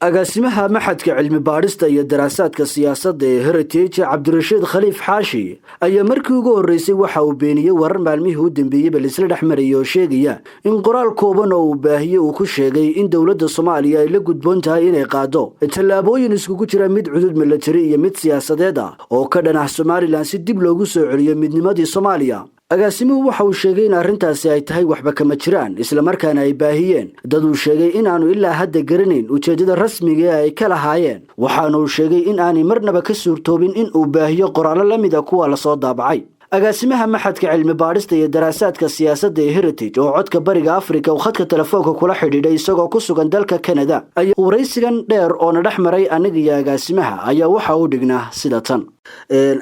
Agaasimaha Machadka Cilmi Baadhista iyo Daraasaadka Siyaasadda ee Heritage, Cabdirashiid Khaliif Xaashi, ayaa markii ugu horreysay waxa uu beeniyey warar maalmihii u dambeeyeyba laisla dhex marayay oo sheegaya in qoraal kooban oo uu baahiyey uu ku sheegay in dowladda Soomaaliya ay la gudboon tahay inay qaado tallaabooyin iskugu jira mid cudud milatari iyo mid siyaasadeed ah oo ka dhan ah Somaliland, si dib loogu soo celiyo midnimadii Soomaaliya. Agaasimuhu waxa uu sheegay in arrintaasi ay tahay waxba kama jiraan, islamarkaana ay baahiyeen dad uu sheegay in aanu ilaa hadda garanayn ujeeddada rasmiga ee ay ka lahaayeen. Waxaana uu sheegay in aanay marnaba ka suurtoobin in uu baahiyo qoraallo la mid ah kuwa lasoo daabacay. Agaasimaha Machadka Cilmi Baadhista iyo Daraasaadka Siyaasadda ee Heritage, oo Codka Bariga Afrika uu khadka telefoonka kula xidhiidhay isagoo ku sugan dalka Canada, ayaa waraysigan dheer oo na dhex maray aniga iyo agaasimaha ayaa waxa uu dhignaa sida tan.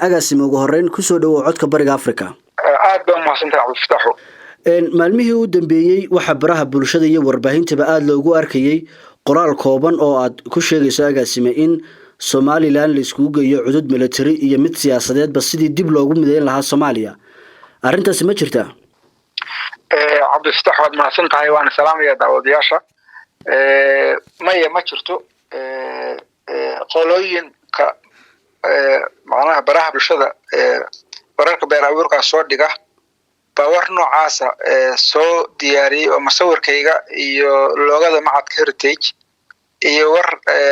Agaasime, ugu horreyn kusoo dhowow Codka Bariga Africa. Aad baa umahadsantahay, Cabdifataxu. Maalmihii u dambeeyey waxaa baraha bulshada iyo warbaahintaba aada loogu arkayey qoraal kooban oo aad ku sheegayso, agaasime, in Somaliland la iskugu geeyo cudud military iyo mid siyaasadeedba sidii dib loogu mideyn lahaa Soomaaliya. Arrintaasi ma jirtaa? Cabdifatax, waad mahadsan tahay, waana salaamaya daawadayaasha. Maya, ma jirto. Qolooyinka macnaha baraha bulshada wararka been abuurkaa soo dhiga baa war noocaasa soo diyaariyey, oo masawirkayga iyo logo-da Machadka Heritage iyo war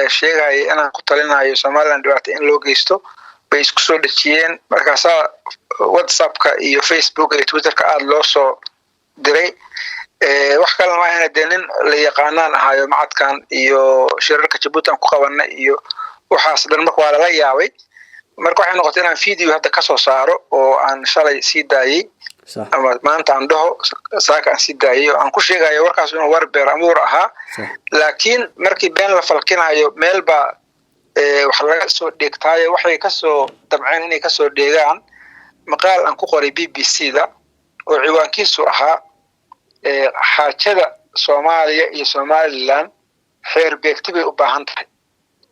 sheegaya inaan ku talinayo Somaliland dhibaato in loo geysto bay isku soo dhejiyeen. Markaasaa WhatsAppka iyo Facebook iyo Twitterka aada loo soo diray. Wax kalena maahana, dee nin la yaqaanaan ahaayo machadkan iyo shirarka Jabuuti aan ku qabanay iyo waxaas dhan. Marka waa lala yaabay. Marka waxay noqotay inaan video hadda kasoo saaro oo aan shalay sii daayey, ama maanta aan dhaho saaka aan sii daayey, oo aan ku sheegayo warkaas inuu war been abuur ahaa. Laakiin markii been la falkinayo, meel baa wax laga soo dheegtaayo. Waxay kasoo damceen inay kasoo dheegaan maqaal aan ku qoray BBC da oo ciwaankiisu ahaa "Xaajada Soomaaliya iyo Somaliland xeer beegti bay u baahan tahay".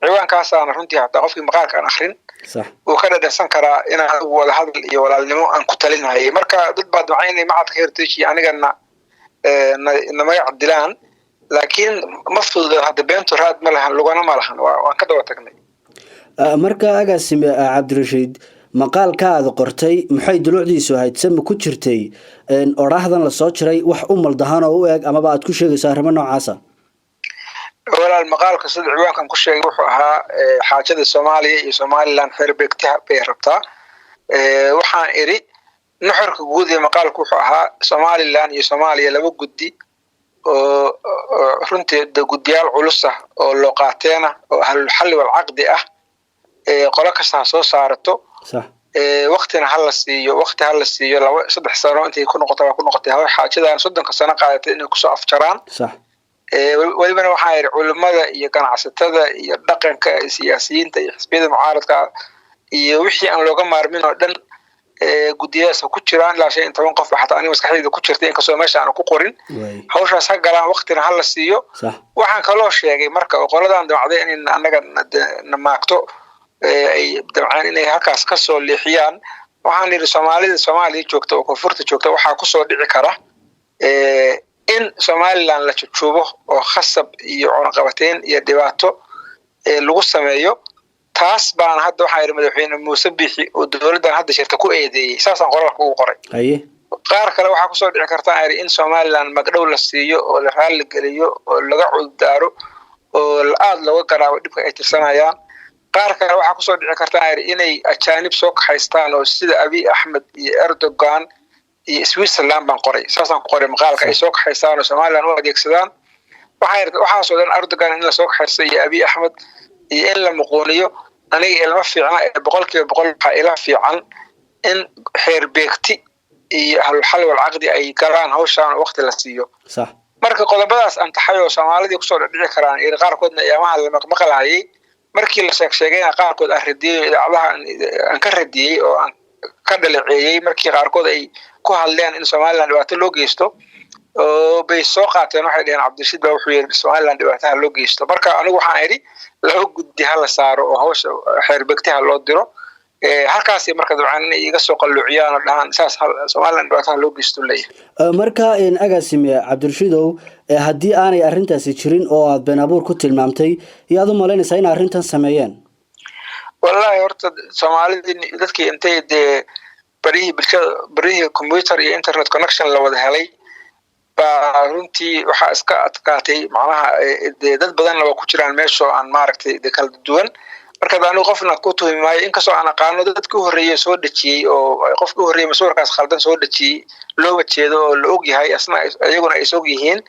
Ciwaankaasaana runtii hataa qofkii maqaalka aan akrin uu ka dhadhansan karaa inaan anigu wadahadal iyo walaalnimo aan ku talinayay. Marka dad baa damcay inay Machadka Heritage iyo anigana na magac dilaan, laakiin ma fududo. Hadda beentu raad ma lahan, lugana ma lahan, waan ka daba tagnay. Marka, agaasime Cabdirashiid, maqaalka aad qortay maxay dulucdiisu ahayd? Se ma ku jirtay odhaahdan lasoo jiray wax u maldahan oo u eg, amaba aad ku sheegayso arrimo noocaasa? Walaal, maqaalka sida ciwaankan ku sheegay wuxuu ahaa "Xaajada Soomaaliya iyo Somaliland xeer beegtiha bay rabtaa". Waxaan idhi, nuxurka guud ee maqaalku wuxuu ahaa Somaliland iyo Soomaaliya laba guddi oo runtii de guddiyaal culus ah oo loo qaateena oo ahlulxalli walcaqdi ah qolo kasta ha soo saarato, waktina ha la siiyo, wakti ha la siiyo 2-3 sano intay ku noqota waa ku noqotay haw xaajadan 30-ka sano qaadatay inay kusoo afjaraan. Welibana waxaan yidhi culimada iyo ganacsatada iyo dhaqanka iyo siyaasiyiinta iyo xisbiyada mucaaradka iyo wixii aan looga maarmin oo dhan guddiyadaas ha ku jiraan. Ilaa 15 qof ba xataa aniga maskaxdayda ku jirtay, inkastoo meesha aanu ku qorin. Hawshaas ha galaan, waktina ha la siiyo. Waxaan kaloo sheegay marka oo qoladan damacday inay annaga na maagto, ay damceen inay halkaas kasoo leexiyaan, waxaan yidhi Soomaalida Soomaaliya joogta oo koonfurta joogta waxaa kusoo dhici kara in Somaliland la jujuubo oo khasab iyo cunaqabateyn iyo dhibaato lagu sameeyo. Taas baan hadda waxaan yidhi Madaxweyne Muuse Biixi oo dowladdan hadda shirta ku eedeeyey, saasaan qoraalka ugu qoray. Qaar kale waxaa kusoo dhici karta aan yidhi in Somaliland magdhow la siiyo oo la raalli geliyo oo laga cudurdaaro oo aada looga garaabo dhibka ay tirsanayaan. Qaar kale waxaa kusoo dhici karta aan yidhi inay ajaanib soo kaxaystaan oo sida Abiy Axmed iyo Erdogan iyo Switzerland baan qoray, saasaan ku qoray maqaalka, ay soo kaxaystaan oo Somaliland u adeegsadaan. Waxaan yidhi waxaasoo dhan, Erdogan in lasoo kaxaysto iyo Abiy Axmed iyo in la muquuniyo, aniga ilama fiicna. Ee 100% waxaa ila fiican in xeer beegti iyo ahlulxal walcaqdi ay galaan hawshaan oo waqti la siiyo. Marka qodobadaas aan taxay oo Soomaalidii kusoo dhadhici karaan iyo qaarkoodna ayaamaha la maqmaqlayay, markii la sheeg sheegayna qaarkood aan radiyey, idaacadaha aan ka radiyey oo aan ka dhaleeceeyey, markii qaarkood ay ku hadleen in Somaliland dhibaato loo geysto oo bay soo qaateen, waxay dheheen Cabdirashiid baa wuxuu yidhi Somaliland dhibaataha loo geysto. Marka anigu waxaan idhi laba guddi ha la saaro oo hawsha xeerbegtiha loo diro. Halkaasi marka dabcan inay iga soo qalloociyaan oo dhahaan saas Somaliland dhibaataha loo geysto leeyahay. Marka, agaasime Cabdirashiidow, Haddii aanay arrintaasi jirin oo aad been abuur ku tilmaamtay, yaad u malaynaysaa in arrintan sameeyeen? Wallahi horta Soomaalidii dadkii intay dee barihii bulshada, barihii computer iyo internet connection la wada helay baa runtii waxaa iska adkaatay, macnaha dee dad badanna waa ku jiraan meeshoo aan maaragtay dee kala duwan. Marka anigu qofna ku tuhmi maayo, inkastoo aan aqaano dadkii u horreeyey soo dhejiyey oo qofkii u horreeyey masuurkaas khaldan soo dhejiyey looba jeedo oo la og yahay, asna iyaguna ay is og yihiin.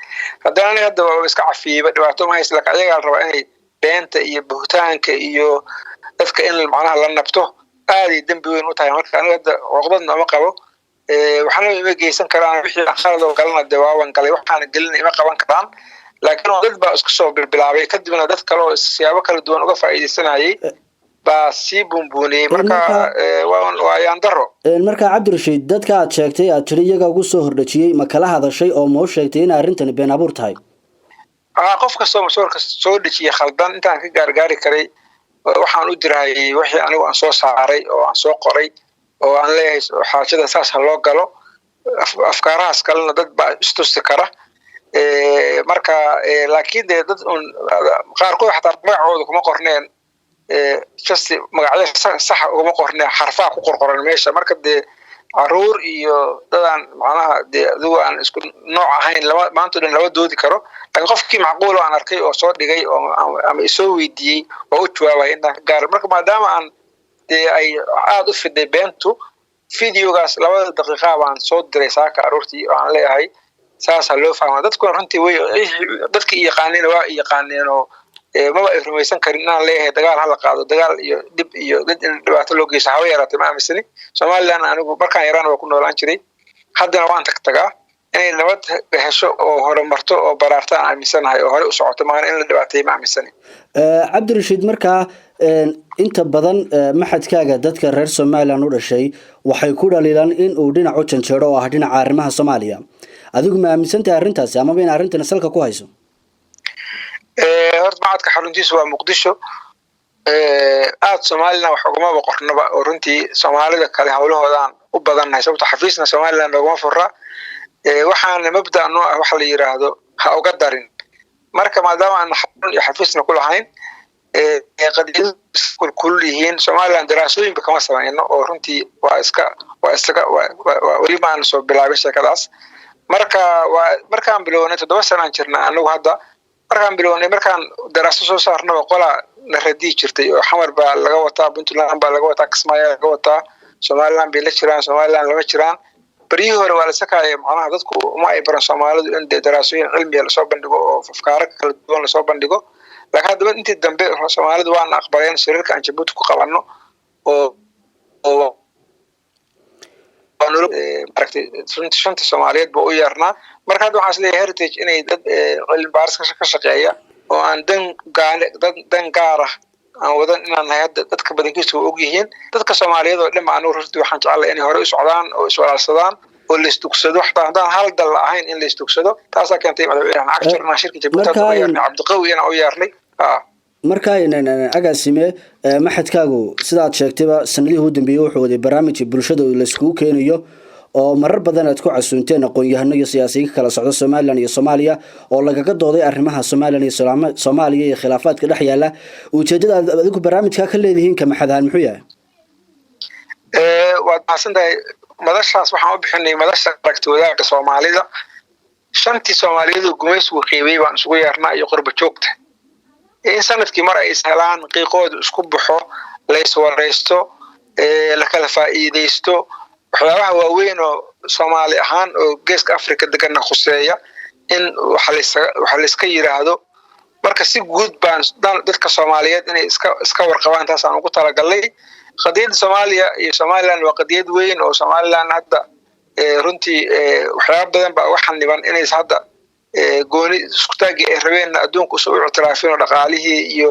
Haddana aniga hadda waa iska cafiyeyba, dhibaato ma haysta, laakiin ayagaa la rabaa inay beenta iyo buhtaanka iyo dadka in macnaha la nabto aaday dembi weyn u tahay. Marka aniga hadda cuqdadna uma qabo, waxna ima geysan karaan. Wixii aan khalad oo galana dee waawan galay, waxaana gelina ima qaban karaan. Laakiin dad baa isku soo bilbilaabay, kadibna dad kale oo siyaabo kala duwan uga faa'iidaysanayay baa sii buunbuuniyey. Marka waa ayaan daro. Marka Cabdirashiid, dadka aad sheegtay, aad tiri iyaga ugu soo hordhajiyey, ma kala hadashay oo ma u sheegtay in arrintani been abuur tahay? Qof kastoo masuurka soo dhejiyey khaldan intaan ka gaargaari karay waxaan u dirahayay wixii anigu aan soo saaray oo aan soo qoray oo aan leeyahay xaajada saas ha loo galo. Afkaarahaas kalena dad baa istusi kara. Marka laakiin dee dad un qaarkood xataa magacooda kuma qorneen, just magacyo saxa ugama qorneen, xarfaa ku qorqoran meesha. Marka dee caruur iyo dadaan macnaha dee adigu aan isku nooc ahayn lama maanta o dhan lama doodi karo. Laakiin qofkii macquul oo aan arkay oo soo dhigay oo ama isoo weydiiyey waa u jawaabaya intaan ka gaaray. Marka maadaama aan dee ay aada u fiday beentu, videogaas 2da daqiiqa baan soo diray saaka aroortii oo aan leeyahay saasaa loo fahmaa. Dadkuna runtii way dadkii yaqaaneen waa yaqaaneen oo maba ay rumaysan karin inaan leeyahay dagaal hala qaado, dagaal iyo dhib iyo dad in dhibaato loo geysto haba yaraatay ma aaminsani. Somaliland anigu markaan yaraana waa ku noolaan jiray, haddana waan tag tagaa. Inay nabad hesho oo horumarto oo baraarta aan aaminsanahay oo hore u socoto, maana in la dhibaateeyo ma aaminsani. Cabdirashiid, markaa inta badan maxadkaaga dadka reer Somaliland u dhashay waxay ku dhaliilaan in uu dhinacu janjeero oo ah dhinaca arrimaha Soomaaliya. Adigu ma aaminsantahay arrintaasi amaba in arrintani salka ku hayso? Horta macadka xaruntiisu waa Muqdisho. Aada Somaliland wax ugumaba qornaba oo runtii Soomaalida kale howlahoodaan u badannahay, sababto xafiisna Somaliland looguma fura. Waxaana mabda noo ah waxa la yidhaahdo ha uga darin. Marka maadaama aan xarun iyo xafiisna ku lahayn, qadiyadu kulkulul yihiin, Somaliland daraasooyinba kama samayno oo runtii waa iska waa isaga weli ma aan soo bilaabin sheekadaas. Marka waa markaan bilownay 7 sanaan jirnaa anagu hadda. Markaan bilownay, markaan daraaso soo saarnaba qolaa na radiyi jirtay oo Xamar baa laga wataa, Puntland baa laga wataa, Kismaayo laga wataa, Somaliland bay la jiraan, Somaliland lama jiraan. Beryihii hore waa la sakaaya, macnaha dadku uma ay baran Soomaalidu in dee daraasooyin cilmiya lasoo bandhigo oo afkaaro kala duwan lasoo bandhigo. Laakiin haddaba intii dambe Soomaalidu waana aqbaleen shirarka aan Jabuuti ku qabanno oo maaragtay shanta Soomaaliyeed ba u yeernaa. Marka hadda waxaan isleeyahay Heritage inay dad cilmi baaris ka shaqeeya oo aan dan gaar dan gaar ah aan wadan inaan nahay hadda dadka badankiisu waa og yihiin. Dadka Soomaaliyeed oo dhan ba anigu runtii waxaan jeclahay inay hore u socdaan oo iswalaalsadaan oo la isdugsado, xataa haddaan hal dal ahayn in la isdugsado. Taasaa keentay madaxweyne Cagjar inaan shirka Jabuuti hadda uga yeernay, Cabdiqawi inaan u yeernay. Marka agaasime, maxadkaagu sidaad sheegtayba sanadihii u dambeeyey wuxuu waday barnaamij bulshada laiskugu keenayo oo marar badan aad ku casuunteen aqoon-yahano iyo siyaasiyiin ka kala socda Somaliland iyo Soomaaliya oo lagaga dooday arrimaha Somaliland iyo Soomaaliya iyo khilaafaadka dhex yaala. Ujeedada aad adigu barnaamijkaa ka leedihiin ka maxad ahaan muxuu yahay? Waad mahadsan tahay. Madashaas waxaan u bixinay madasha aragti wadaagga Soomaalida. Shantii Soomaaliyeed oo gumaysigu qiibay baan isugu yeernaa iyo qurba joogta, in sanadkii mar ay is helaan, qiiqoodu isku baxo, la iswaraysto, la kala faa'iidaysto waxyaabaha waaweyn oo Soomaali ahaan oo geeska Africa degana khuseeya, in waxa layska yidhaahdo. Marka si guud baan dadka Soomaaliyeed inay iska warqabaan taasaan ugu talagalnay. Qadiyadda Soomaaliya iyo Somaliland waa qadiyad weyn oo Somaliland hadda runtii waxyaaba badan baa uga xaniban inays hadda gooni iskutaagii ay rabeenna adduunka usa u ictiraafin oo dhaqaalihii iyo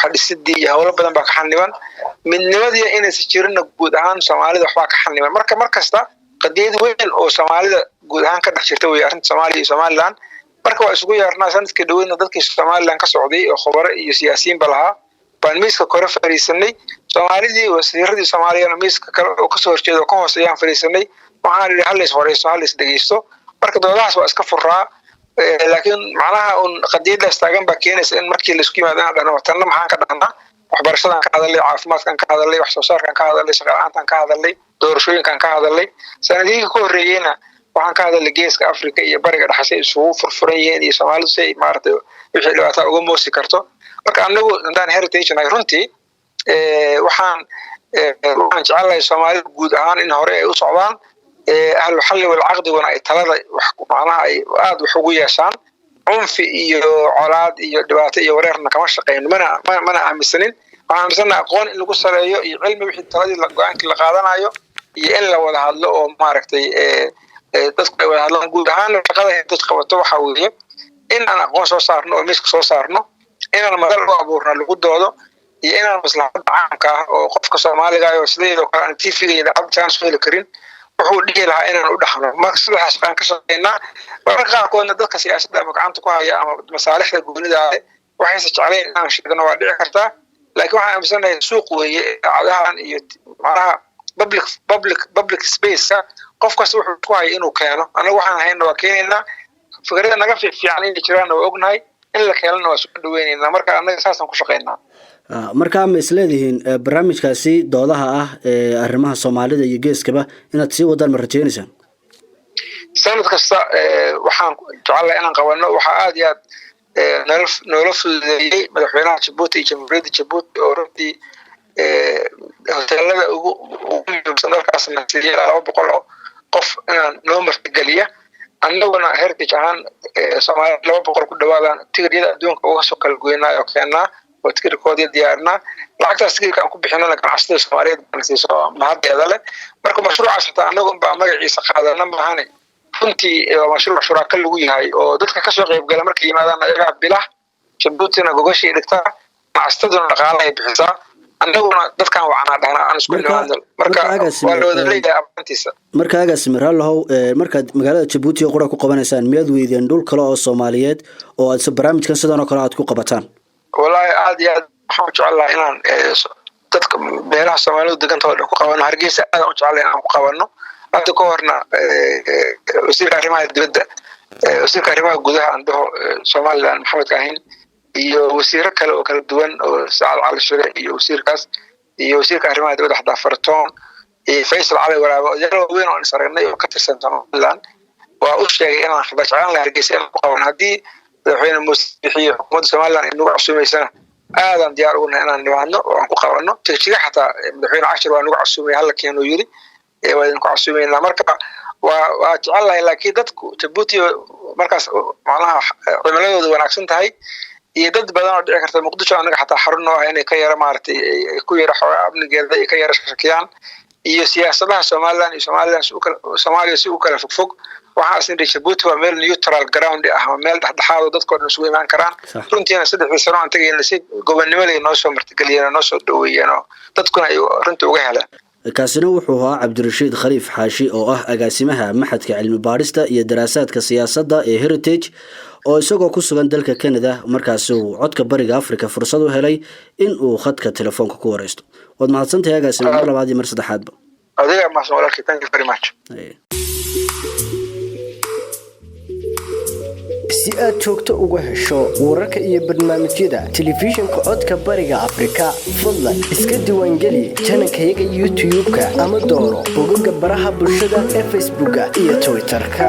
waxdhisidii iyo howlo badan baa ka xaniban. Midnimadii inaysa jirinna guud ahaan Soomaalida waxbaa ka xaniban. Marka mar kasta qadiyad weyn oo Soomaalida guud ahaan ka dhex jirta wey arrinta Soomaaliya iyo Somaliland. Marka waa isugu yeernaa. Sanadkii dhaweydna dadkii Somaliland ka socday oo khubaro iyo siyaasiyiinba lahaa baan miiska kore fadhiisanay, Soomaalidii wasiiradii Soomaaliyana miiska kale oo kasoo horjeeda oo ka hooseeyaan fadhiisanay. Waxaan idhi hal is waraysto, hal is dhegeysto. Marka doodahaas waa iska furaa. Laakiin macnaha un qadiyadaas taagan baa keenaysa in markii laisku yimaado inaan dhahno tanna maxaan ka dhahnaa. Waxbarashadan ka hadalay, caafimaadkan ka hadalay, wax soo saarkan ka hadalay, shaqa la-aantan ka hadalay, doorashooyinkan ka hadalay. Sanadihii ka horreeyeyna waxaan ka hadalay Geeska Africa iyo Bariga Dhexe say isugu furfuran yihiin iyo Soomaalidu say maaragtay wixii dhibaataa uga moosi karto. Marka anagu haddaan Heritage nahay, runtii waxaan jecelahay Soomaalida guud ahaan in hore ay u socdaan, ahlu xalli wal caqdiguna ay talada wax macnaha ay aada wax ugu yeeshaan. Cunfi iyo colaad iyo dhibaato iyo wareerna kama shaqeyno, mana aaminsanin. Waxaan aaminsannahay aqoon in lagu saleeyo iyo cilmi wixii taladii go-aankii la qaadanayo, iyo in la wada hadlo oo maaragtay dadku ay wada hadlaan. Guud ahaan shaqada Heritage qabato waxa weeye in aan aqoon soo saarno oo miiska soo saarno, inaan madal u abuurno lagu doodo, iyo inaan maslaxadda caamka ah oo qofka Soomaaliga ah oo sideedoo kale aan TV-ga iyo idaacadda chance u heli karin wuxuu dhihi lahaa inaan u dhaxno. Marka saddexdaas shaqaan ka shaqeynaa. Mararka qaarkoodna dadka siyaasadda ama gacanta ku haya ama masaalixda goonida ah waxayse jeclayn inaan sheegno, waa dhici kartaa. Laakiin waxaan aaminsanahay suuq weeye idaacadahan iyo macnaha public space-ka, qof kasta wuxuu ku haya inuu keeno. Annagu waxaan hayna waa keenaynaa. Fikrada naga fiican inay jiraanna waa ognahay, in la keenana waa soo dhaweynaynaa. Marka annaga saasaan ku shaqeynaa. Markaa ma isleedihiin barnaamijkaasi doodaha ah ee arrimaha Soomaalida iyo geeskaba inaad sii wadaan, ma rajeynaysaan? Sanad kasta waxaan jecelnahay inaan qabano. Waxaa aada iyo aad noola fududeeyey madaxweynaha Jabuuti iyo Jamhuuriyadda Jabuuti oo runtii hoteelada ugu muhiimsan dalkaasna siiyey ilaa 200 oo qof inaan noo martigeliya. Annaguna Heritage ahaan Soomaaliya 200 ku dhawaadaan tigiryada adduunka uga soo kala goynaa oo keennaa oo tigirkoodii diyaarinaa. Lacagtaas tigirka aan ku bixinana ganacsatada Soomaaliyeed baan siiso mahaddeeda leh. Marka mashruucaas xitaa annagu unbaa magaciisa qaadana maahane, runtii waa mashruuc shuraaka lagu yahay oo dadka kasoo qaybgala markay yimaadaan ayagaa bilah, Jabuutina gogoshay dhigtaa, ganacsataduna dhaqaalahay bixisaa, annaguna dadkan wacanaa dhahnaa aan isku nimaadno. Marka waa la wada leeyahay amaantiisa. Marka agaasime raallohow, markaad magaalada Jabuuti oo qura ku qabanaysaan, miyaad weydeen dhul kale oo Soomaaliyeed oo aad barnaamijkan sidan oo kale aad ku qabataan? Wallaahi aada iyo aad waxaan u jecel inaan dadka meelaha Soomaalidu degantao dhan ku qabano. Hargeysa aadaan u jecelahay inaan ku qabano. Hadda ka horna wasiirka arrimaha dibadda, wasiirka arrimaha gudaha aan dhaho, Somaliland, Maxamed Kaahin, iyo wasiiro kale oo kala duwan oo Sacad Cali Shire iyo wasiirkaas iyo wasiirka arrimaha dibadda xataa Faratoon iyo Faysal Cali Waraabe, odayaal waaweyn oo is aragnay oo ka tirsan Somaliland, waa u sheegay inaan xataa jeclaan lahaa Hargeysa inaan ku qaban. Haddii madaxweyne Muuse bixiyo xukuumadda Somaliland ay nagu casuumaysana, aadaan diyaar ugu nahay inaan nimaadno oo aan ku qabano. Jigjiga xataa madaxweyne Cashir waa nagu casuumay, hala keenuu yiri, waa idinku casuumaynaa. Marka waa jecel lahay, laakiin dadku Jabuuti markaas macnaha cimiladooda wanaagsan tahay iyo dad badan oo dhici karta Muqdisho annaga xataa xarun noo ah inay ka yara maaragtay ay ku yara xoogaa amnigeeda ay ka yara shakiyaan, iyo siyaasadaha Somaliland iyo Somaliland si ukala Soomaaliya si u kala fogfog. Waxaa isnidhi Jabuuti waa meel neutral ground ah ama meel dhexdhexaad oo dadkoo dhan isugu imaan karaan. Runtiina 3dii sano aan tagayna si gobonnimaday noo soo martigeliyeen oo noo soo dhaweeyeen oo dadkuna ay runtii uga heleen. Kaasina wuxuu ahaa Cabdirashiid Khaliif Xaashi oo ah agaasimaha Maxadka Cilmi Baadhista iyo Daraasaadka Siyaasadda ee Heritage, oo isagoo ku sugan dalka Canada markaasi uu Codka Bariga Africa fursad u helay in uu khadka telefoonka ku wareysto. Waad mahadsantahay agaasime, mar labaad iyo mar saddexaadba. Adiga mahadsan walaalkii, thank you very much. Si aad joogto uga hesho wararka iyo barnaamijyada telefishinka Codka Bariga Afrika, fadlan iska diiwaangeli janalkayaga YouTube-ka ama dooro bogagga baraha bulshada ee Facebooka iyo Twitter-ka.